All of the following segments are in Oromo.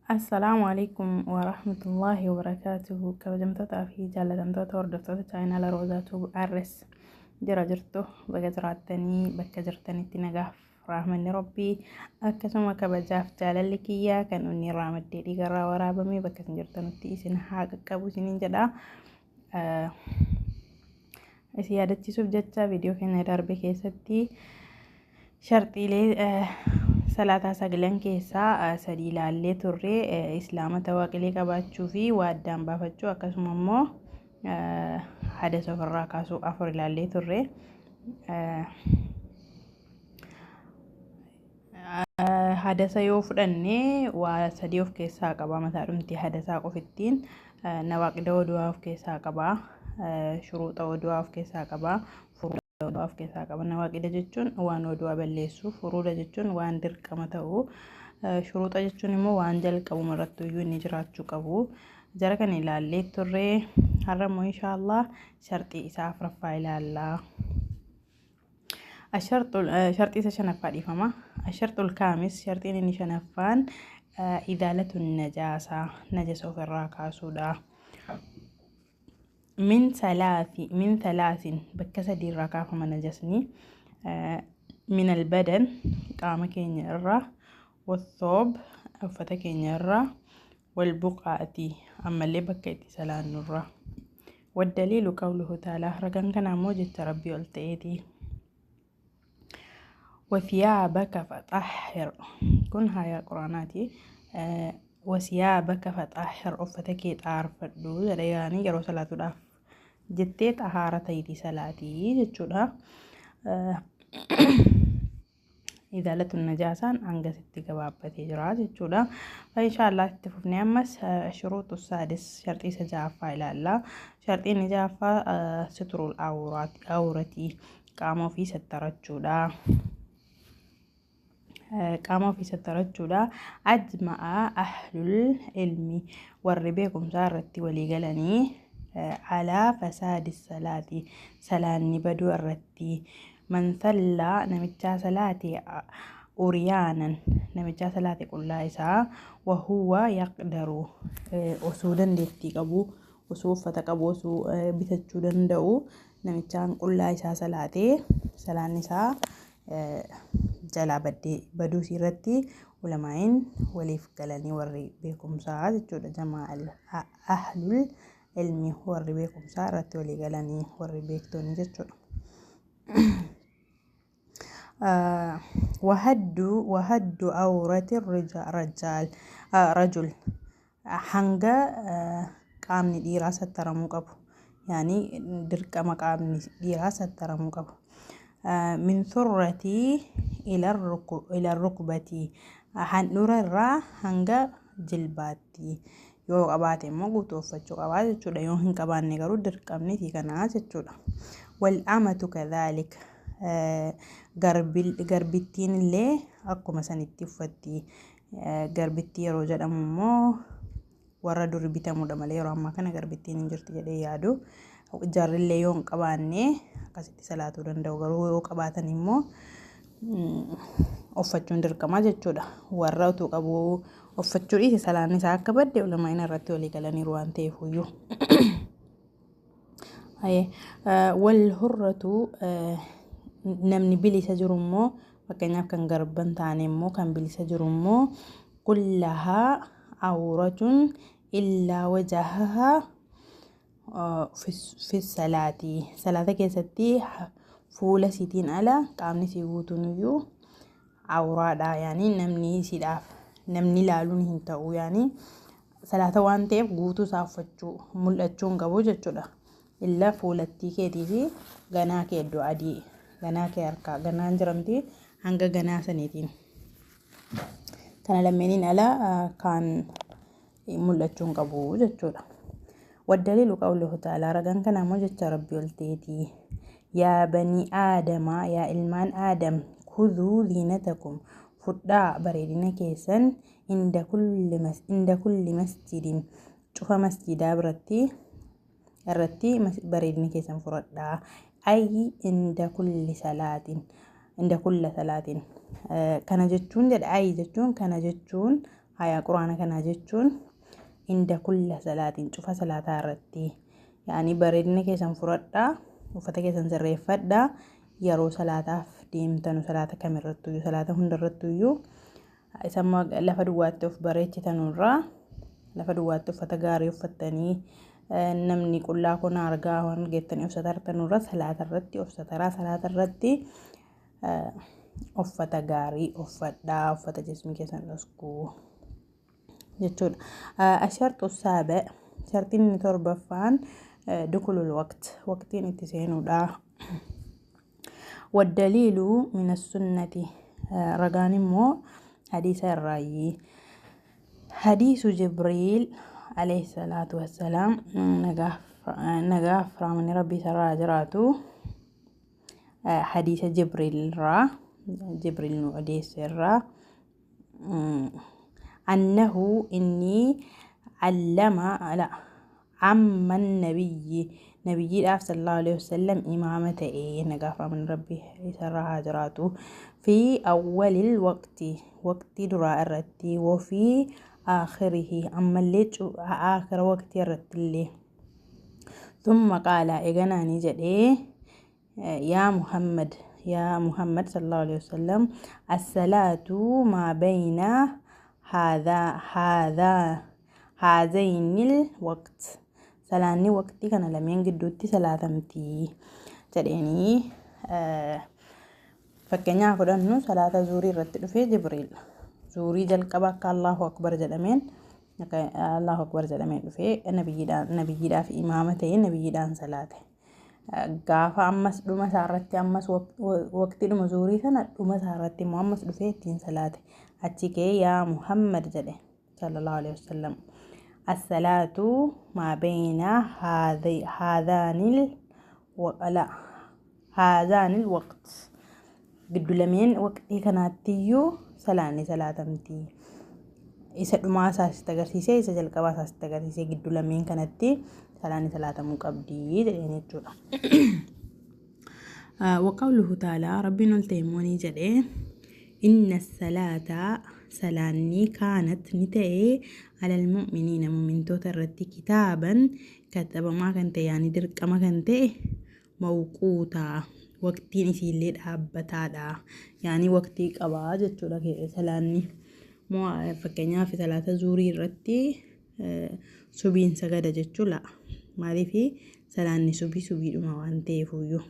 Assalaamu alaikum warahmatullaahi wabarakaatuhu. Kabajamtootaa fi jaallatamtoota hordoftoota chaayinaala Roozaa Tuub RS, jira jirtu? Baga jiraattanii, bakka jirtanitti nagaaf rahmanni Rabbii akkasuma kabajaaf jaalalli kiyyaa kan inni irraa maddee dhiigarraa waraabame bakka isin jirtanutti isin haa qaqqabu isiniin jedha. Isin yaadachiisuuf jecha, viidiyoo keenya darbe keessatti sharxiilee salaataa sagalan keessaa sadii ilaallee turre: islaamata waaqilee qabaachuu fi waa addaan baafachuu, akkasuma immoo hadasa ofirraa kaasuu afur ilaallee turre. Hadasa yoo fudhanne waa sadii of keessaa qaba. Mataa dhumti hadasaa qofittiin nawaaqida odu'aa of keessaa qaba, shuruuxa odu'aa of keessaa qaba, furuuda odu'aa of keessaa qaba. Nawaaqida jechuun waan odu'aa balleessu, furuuda jechuun waan dirqama ta'u, shuruuxa jechuun immoo waan jalqabuma irratti iyyuu inni jiraachuu qabu. Jara kana ilaallee turre. Har'a immoo inshaallah sharxii isaa afuraffaa ilaallaa. Sharxii isa shanaffaa, dhiifama. Asharxul kaamis, sharxiin inni shanaffaan, idaalatu najaasaa, najasa ofirraa kaasuudha. Min salaasi, min salaasin, bakka sadii irraa kaafama najasni: min albadan, qaama keenya irraa, wathoob, uffata keenya irraa, walbuqaati, ammallee bakka itti salaannu irraa. Waddaliilu qawluhu ta'ala, ragaan kana ammoo jecha Rabbii ol ta'eeti. Wathiyaabaka faxahhir, kun haaya quraanaati. Wasiyaabaka faxahhir, uffata kee xaarfadhu jedha, yaani yeroo salaatuudhaaf jettee xahaara ta'iitii salaatii jechuudha. Idaalatu najaasaan hangasitti gabaabbatee jira jechuudha. Inshaallah itti fufnee ammas shuruuxu saadis, sharxii isa ja'affaa ilaalla. Sharxiin inni ja'affaa siturul awratii, qaama ofii sattarachuudha. Qaama ofii sattarachuudha. Ajma'a ahlul ilmi, warri beekumsaa irratti walii galanii, alaa fasaadi salaati, salaanni baduu irratti, man sallaa, namichaa salaate, uriyaanan, namichaa salaate qullaa isaa, wahuwa yaqdaru, osoo dandeettii qabu, osoo uffata qabu, osoo bitachuu danda'u, namichaan qullaa isaa salaate salaanni isaa jalaa baddee baduu irratti ulamaa'iin waliif galanii, warri beekumsaa jechuudha, jamaa ahlul ilmi, warri beekumsaa irratti walii galanii, warri beektonni jechuudha. Wahaddu awrati rajaal rajul, hanga qaamni dhiiraa sattaramuu qabu, yaani dirqama qaamni dhiiraa sattaramuu qabu, min surratii ila rukbatii, handhuura irraa hanga jilbaatti. Yoo qabaate immoo guutuu uffachuu qabaa jechuudha. Yoo hin qabaanne garuu dirqamni isii kanaa jechuudha. Wal amatu kadhaalika, garbittiin illee akkuma sanitti uffatti. Garbittii yeroo jedhamu immoo warra duri bitamudha malee yeroo ammaa kana garbittiin hin jirti jedhee yaadu. Jarrillee yoo hin qabaanne akkasitti salaatuu danda'u, garuu yoo qabaatan immoo uffachuun dirqama jechuudha. Warra utuu qabu uffachuu dhiise salaanni isaa akka badde ulamaa'in irratti walii galaniiru waan ta'eef iyyuu. Wal hurratu, namni bilisa jiru immoo, fakkeenyaaf kan garban taane immoo, kan bilisa jiru immoo, kullahaa awratun illaa wajahahaa fi salaatii, salaata keessatti fuula isiitiin ala qaamni isii guutuun iyyuu awraadha, yaani namni isiidhaaf namni ilaaluun hin ta'u, yaani salaata waan ta'eef guutuu isaa uffachuu mul'achuu hin qabu jechuudha. Illa fuulattii keetii fi ganaa kee, iddoo adii ganaa kee harkaa ganaan jiramti, hanga ganaa saniitiin kana lammeeniin ala kaan mul'achuu hin qabu jechuudha. Waddaliilu qawluhu ta'ala, ragaan kana immoo jecha Rabbii ol ta'eeti. Yaa banii aadamaa, yaa ilmaan Aadam, kuduu ziinatakum, fudhaa bareedina keessan, inda kulli masjidin, cufa masjidaa biratti irratti bareedina keessan fudhadhaa. Ayyi inda kulli salaatin, inda kulla salaatin. Kana jechuun jedha, ayyi jechuun kana jechuun Hayaa quraana kanaa jechuun inda kulla salaatiin, cufa salaataa irratti, yaani bareedina keessan furadhaa, uffata keessan sirreeffadhaa, yeroo salaataaf deemtanu, salaata kamirrattuyyuu, salaata hundarrattuyyuu, isa lafa duwwaatti of bareechitanurraa lafa duwwaatti uffata gaarii uffattanii namni qullaa kun argaa waan geettanii of satartanurra salaata irratti of sataraa, salaata irratti uffata gaarii uffadhaa, uffata jismii keessan dhoskuu jechuudha. Asharxu saabe, shartiin inni torbaffaan dukulul waqt, waqtiin itti seenuudha. Waddaliilu min sunnati, ragaan immoo hadiisa irraayi. Hadiisu Jibriil alayhi salaatu wassalaam, nagaaf raamani rabbii isarraa jiraatu, hadiisa Jibriil irraa, Jibriil nu odeesse irraa, annahu inni allama la amma nabiyyi, nabiyyiidhaaf sallallahu alaihi wasallam imaama ta'e, nagaaf raamani rabbii isarraa haa jiraatu, fi awwalil waqti, waqtii duraa irratti, wafii aakhirihi, ammallee aakhira waqtii irrattillee. Thumma qaala, eeganaanii jedhee, yaa Muhammad, yaa Muhammad sallallahu alaihi wasallam, assalaatu maa bayna haadhaa haadhaynil waqt, salaanni waqtii kana lameen gidduutti salaatamti jedheenii. Fakkeenyaaf fudhannu, salaata zuurii irratti dhufee Jibriil zuurii jalqaba akka Allahu akbar jedhameen, akka Allahu akbar jedhameen dhufee nabiyyiidhaaf imaama ta'ee nabiyyiidhaan salaate. Gaafa ammas dhuma isaarratti, ammas waqtii dhuma zuurii sana dhuma isaarratti immoo ammas dhufee ittiin salaate. Achi ka'ee yaa Muhammad jedhe sallallahu alaihi wasallam, assalaatu maa bayna haadhaanil la haadhaanil waqt, giddu lameen waqtii kanaattiyyuu salaanni salaatamti. Isa dhumaa isaa sitti agarsiisee, isa jalqabaa isaa sitti agarsiisee, giddu lameen kanatti salaanni salaatamuu qabdi jedheen jechuudha. Waqawluhu ta'aalaa, rabbiin ol ta'e immoo ni jedhee, inna salaata, salaanni, kaanat, ni ta'e, alal mu'miniina, mu'mintoota irratti, kitaaban, katabamaa kan ta'e, yaani dirqama kan ta'e, mawquutaa, waqtiin isiillee dhaabbataadha, yaani waqtii qabaa jechuudha salaanni. Moo fakkeenyaaf salaata zuurii irratti subiin sagada jechuu la'a. Maaliif? Salaanni subii subiidhuma waan ta'eefuyyuu,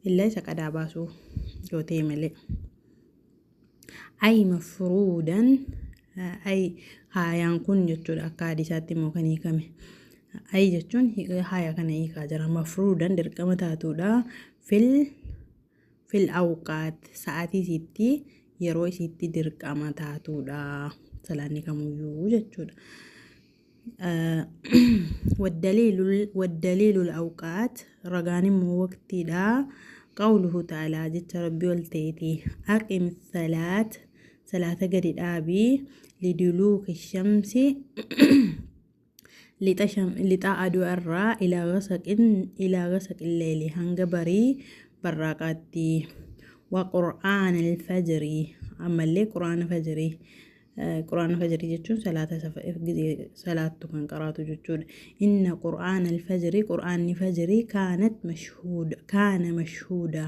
illa isa qadaa baasuu yoo ta'e malee. Ay mafruudan, ay haayaan kun jechuudha, akka hadisaatti immoo kan hiikame. Ay jechuun haaya kana hiikaa jira. Mafruudan, dirqama taatuudha. Fil awqaat, sa'aatii isiitti, yeroo isiitti dirqama taatuudha. Salaanni kamuyyuu jechuudha. Waddaliilu awqaat, ragaan immoo waqtiidha. Qawluhu ta'aalaa, jecha rabbii ol ta'eeti. Aqim salaat, salaata gadi dhaabii, liduluuki shamsi, lixa aduu irraa, ilaa ghasaqin leeli, hanga barii barraaqaatti. Wa qur'aan alfajrii, ammallee qur'aana fajrii. Qur'aana fajrii jechuun salaata salaattu kan qaraatu jechuudha. Inna qur'aana alfajrii, qur'aanni fajrii, kaanat mashhuuda, kaana mashhuuda,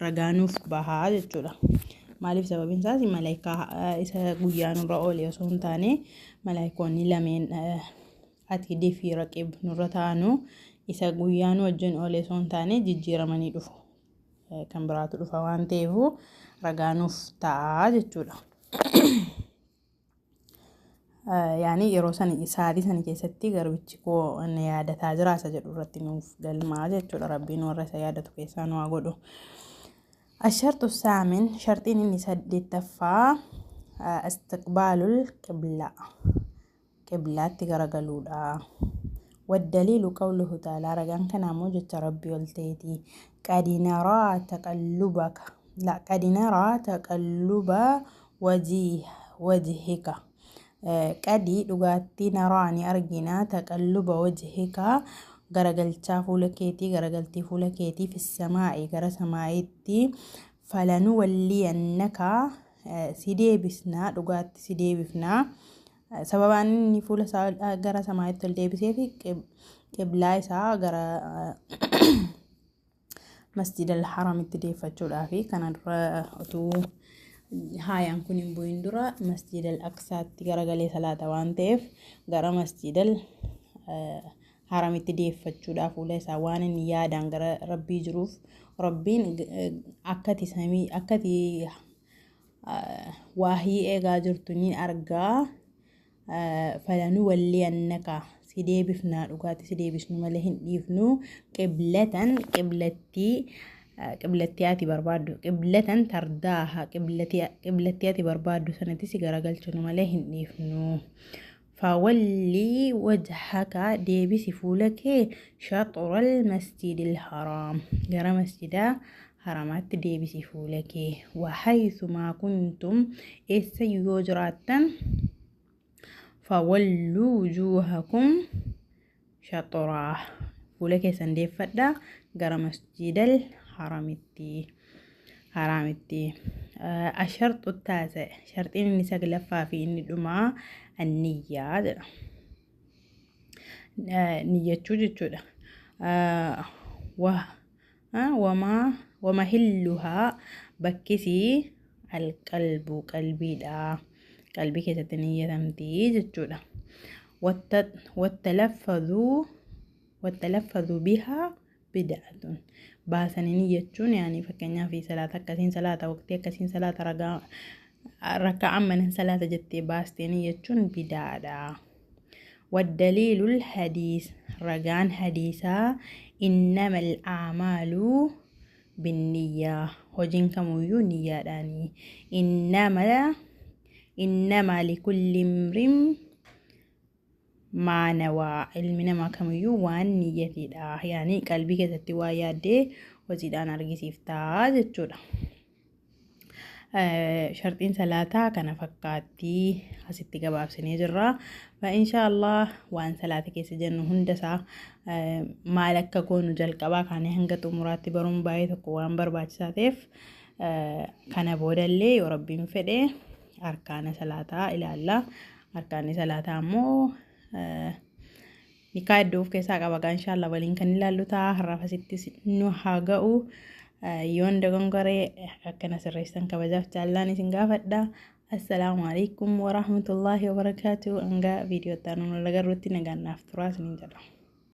ragaanuuf bahaa jechuudha. Maaliif? Sababiin isaas malaayikaa isa guyyaa nurra oole osoo hin taane, malaayikoonni lameen atiidii fi raqib nurra taa'anu isa guyyaa nu wajjin oole osoo hin taane jijjiiramanii dhufu. Kan biraatu dhufa waan ta'eef ragaanuuf ta'a jechuudha. Yaani yeroo sani, sa'aatii sana keessatti garbichi koo na yaadataa jira isa jedhu irratti nuuf galmaa jechuudha. Rabbiin warra isa yaadatu keessaa nu haa godhu. Asharxu saamin, sharxiin inni saddeettaffaa, istiqbaalul qiblaa, qiblaatti garagaluudha. Waddaliilu qawluhu ta'aalaa, ragaan kanaa immoo jecha rabbii ol ta'eeti. Qad naraa taqallubaka, la qad naraa taqalluba wajhika, qadii, dhugaatti, naraa, ni argina, taqalluba wajhika, garagalchaa fuula keetii, garagaltii fuula keetii, fissamaa'i, gara samaa'itti, falanuwalliyannaka, si deebisnaa, dhugaatti si deebifnaa, Sababaan inni fuula isaa gara samaa'itti ol deebisee fi qiblaa isaa gara Masjid al-Haramitti deeffachuudhaafi. Kana dura utuu haayaan kun hin bu'in dura Masjid al-Aqsaatti garagalee salaata waan ta'eef, gara Masjid al-Haramitti deeffachuudhaaf fuula isaa, waan inni yaadaan gara Rabbii jiruuf, Rabbiin akkati samii akkati waahii eegaa jirtu ni argaa, falanuwalliyannaka, si deebifnaa, dhugaatti si deebisnu malee hin dhiifnu, qiblatan, qiblattii, qiblattii ati barbaaddu, qiblatan tardaaha, qiblattii ati barbaaddu sanatti si garagalchinu malee hin dhiifnu. Fawallii wajhaka, deebisi fuula kee, shaxural masjidil haraam, gara masjidaa haramaatti deebisi fuula kee. Wahaysumaa kuntum, eessa yoo jiraattan, fawalluu wujuuhakum shaxuraa, fuula keessan deeffadhaa gara masjidal haramitti. Asharxu taase, sharxiin inni saglaffaa fi inni dhumaa, anniyyaa jedha, niyyachuu jechuudha. Wamaa wamahilluhaa, bakkisii, alqalbu, qalbiidha, qalbii keessatti niyyatamti jechuudha. Wattalaffaduu bihaa bid'atun, baasanii niyyachuun, yaani fakkeenyaaf salaata akkasiin salaata, waqtii akkasiin salaata, ragaa rakka ammanan salaata jettee baastee niyyachuun bidaadha. والدليل الحديث، رجان حديثا، إنما الأعمال بالنية، hojiin kamuyyuu niyyaadhaani. إنما لكل امرئ ما نوى، ilmi namaa kamiyyuu waan niyyatiidha, yaani qalbii keessatti waa yaaddee hojiidhaan argisiiftaa jechuudha. Sharxiin salaataa kana fakkaattii asitti gabaabsinee jirra. Insha Allah waan salaata keessa jennu hundasaa maal akka goonu jalqabaa kaanee hanga xumuraatti baruun baay'ee tokko waan barbaachisaa ta'eef, kana boodallee yoo Rabbiin fedhe arkaana salaataa ilaalla. Arkaanni salaataa immoo nikaa hedduu of keessaa qaba. Insha Allah waliin kan ilaallu ta'a. Har'aaf asitti nu haa ga'u. Yoon dogongoree akkana sirreessan kabajaaf jaallaan isin gaafadha. Assalaamu alaikum warahmatullaahi wabarakaatu. Hanga viidiyoo itti aanu agarruutti nagaan naaf turaa isiniin jedha.